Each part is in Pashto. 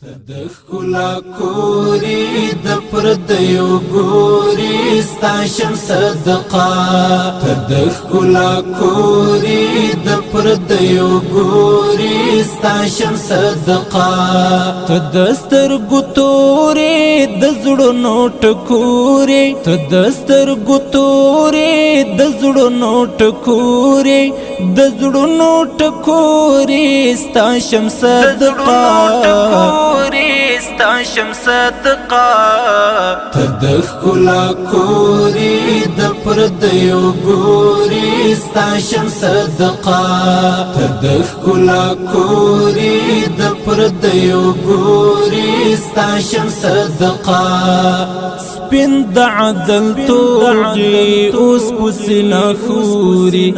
ته د ښکلا کورې، د پردیو ګورې، ستا شم صدقه. ته د ښکلا کورې، د پردیو ګورې، ستا شم صدقه. ته د سترګو تورې، د زړونو ټکورې. ته د سترګو تورې، د زړونو ټکورې، د زړونو ټکورې، ستا شم صدقه. ستا شم صدقه. ته د ښکلا کورې، د پردیو ګورې، ستا شم صدقه. ته د ښکلا کورې، د پردیو ګورې، ستا شم صدقه. سپین د عدل توږي اوس پسینه خوري،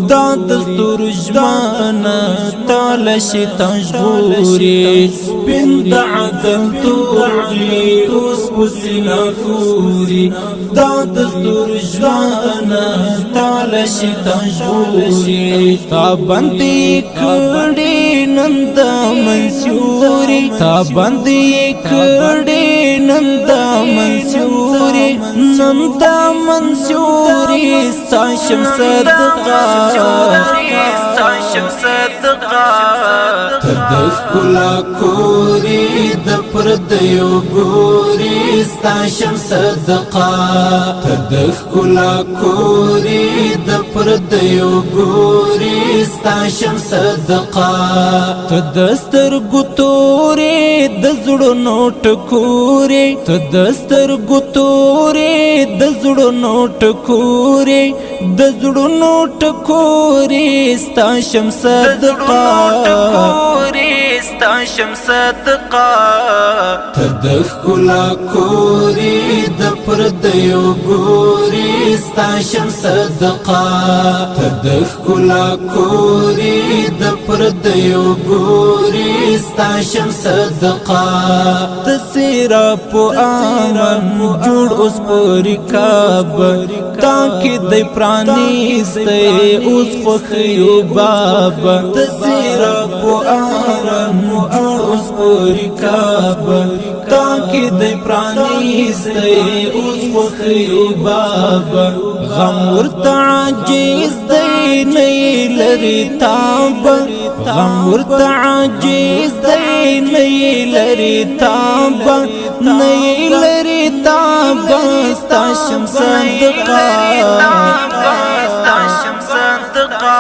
دا دستور ژمانه تاله شي تژغوري. سپین د عدل توږي اوس پسینه خوري، دا دستور ژمانه تاله شي تژغوري. تا بندي کړي نند منسوري، تا بندي کړي نند منسوري، نند منسوري، ستا شم صدقه. ستا شم صدقه. ته د ښکلا کورې، د پردیو ګورې، ستا شم صدقه. ته د ښکلا کورې، د پردیو ګورې، ستا شم صدقه. ته د سترګو تورې، د زړونو ټکورې. ته د سترګو تورې، د زړونو ټکورې، د زړونو ټکورې، ستا شم صدقه. ستا شم صدقه. ته د ښکلا کورې، د پردیو ګورې، ستا شم صدقه. ته د ښکلا کورې، د پردیو ګورې، ستا شم صدقه. ته سیرا په امن جوړ اوس پوری کاب، تاکي د پرانیسته اوس خوخیو باب. ته سیرا په امن جوړ اوس پوری کاب، تاکي د پرانیسته اوس خوخیو باب. غم ورته عاجز دی، نه لري تاب. غم ورته عاجز دی، نه لري تاب، نه لري تاب، ستا شم صدقه. ستا شم صدقه.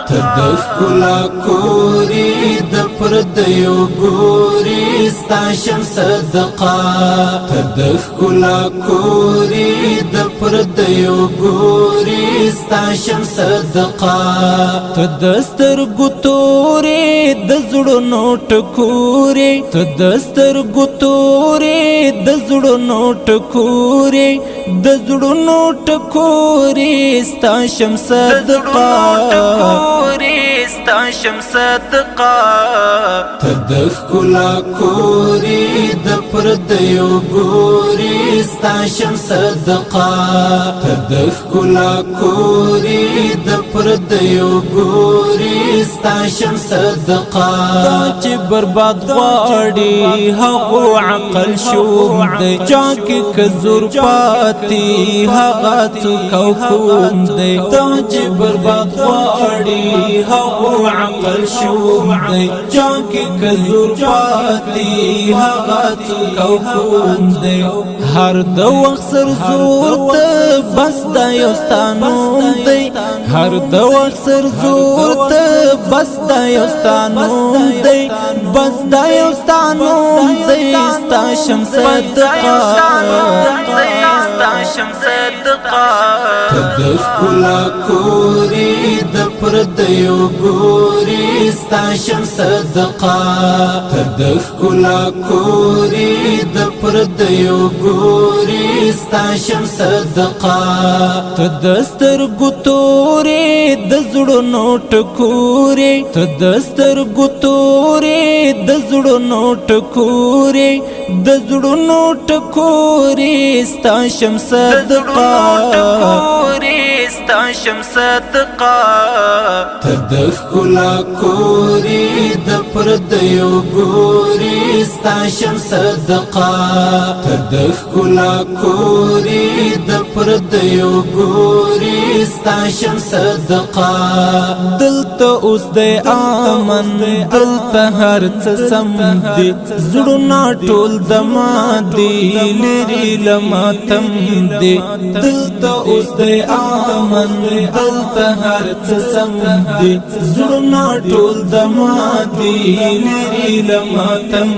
ته د ښکلا کورې، د پردیو ګورې، ستا شم صدقه. ته د ښکلا کورې، د پردیو ګورې، ستا شم صدقه. ته د سترګو تورې، د زړونو ټکورې. ته د سترګو تورې، د زړونو ټکورې، د زړونو ټکورې، ستا شم صدقه. ستا شم صدقه. ته د ښکلا کورې، د پردیو ګورې، ستا شم صدقه. ته د ښکلا کورې، د پردیو ګورې، ستا شم صدقه. دا چې برباد غواړي هغه عقل شوم دی، چا کې کزور پاتې هغه څوک کوم دی. دا چې برباد غواړي هغه عقل شوم دی، چا کې کزور پاتې هغه څوک کوم دی. هر د وخت سر زور ته بس دا یو ستانوم دی، هر د وخت سر زور ته بس دا یو ستانوم دی، بس دا یو ستانوم دی، ستا شم صدقه. ستا شم صدقه. ته د ښکلا کورې، د پردیو ګورې، ستا شم صدقه. ته د ښکلا کورې، د پردیو ګورې، ستا شم صدقه. ته د سترګو تورې، د زړونو ټکورې. ته د سترګو تورې، د زړونو ټکورې، د زړونو ټکوري ستا شم صدقه. ستا شم صدقه. ته د ښکلا کورې، د پردیو ګورې، ستا شم صدقه. ته د ښکلا کورې، د پردیو ګورې، ستا شم صدقه. دلته اوس د امن، دلته هر څه سم دي، زړونه ټول د ما دي، لري لماتم دي. دلته اوس د امن، دلته هر څه سم دي، زړونه ټول د ما دي، لري لماتم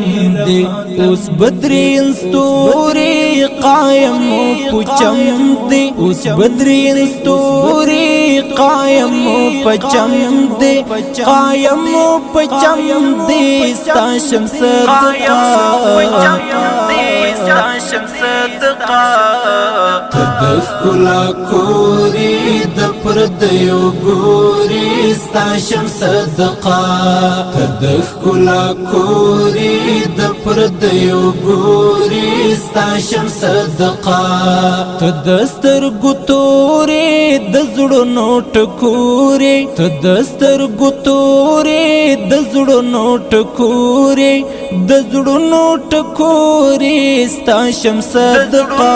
دي. اوس بدرین ستوري قایم پچم دي، اوس بدرین ستوري قایم پچم دي، قایم پچم دي، ستا شم صدقه. ستا شم صدقه. ته د ښکلا کورې، د پردیو ګورې، ستا شم صدقه. ته د ښکلا کورې، د پردیو ګورې، ستا شم صدقه. ته د سترګو تورې، د زړونو ټکورې، ته د سترګو تورې، د زړونو ټکورې، د زړونو ټکورې، ستا شم صدقه.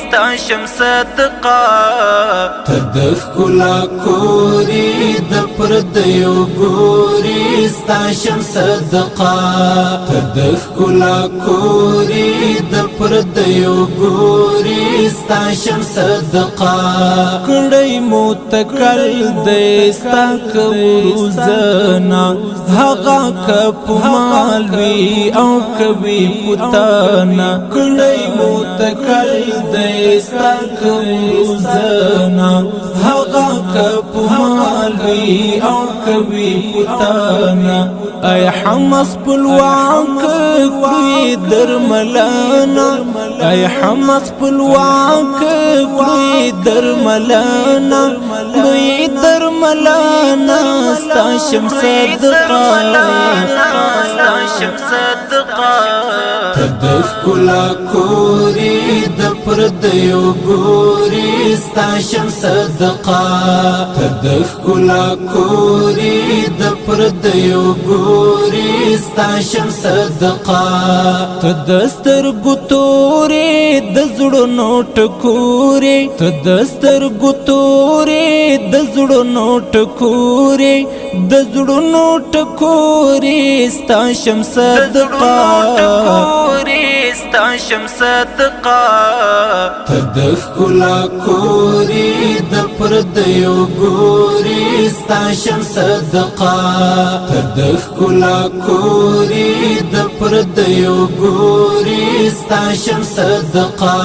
ستا شم صدقه. ته د ښکلا کورې، د پردیو ګورې، ستا شم صدقه. ته د ښکلا کورې، د پردیو ګورې، ستا شم صدقه. کړی مو تکل دی ستا کوروزنا، هغه کپ مال وی او کوي پتانا. کړی مو تکل دی ستا کوروزنا، هغه کپ مال وی او کوي پتانا. اي حمص پلواک کړی درملانا، اي حمص پلواک کړی درملانا، کړی درملانا، ستا شم صدقه. ستا شم صدقه. ته د ښکلا کورې، د پردیو ګورې، ستا شم صدقه. ته د ښکلا کورې، د پردیو ګورې، ستا شم صدقه. ته د سترګو تورې، د زړونو ټکورې، ته د سترګو تورې، د زړونو ټکورې، د زړونو ټکورې، ستا شم صدقه. ستا شم صدقه. ته د ښکلا کورې، د پردیو ګورې، ستا شم صدقه. ته د ښکلا کورې، د پردیو ګورې، ستا شم صدقه.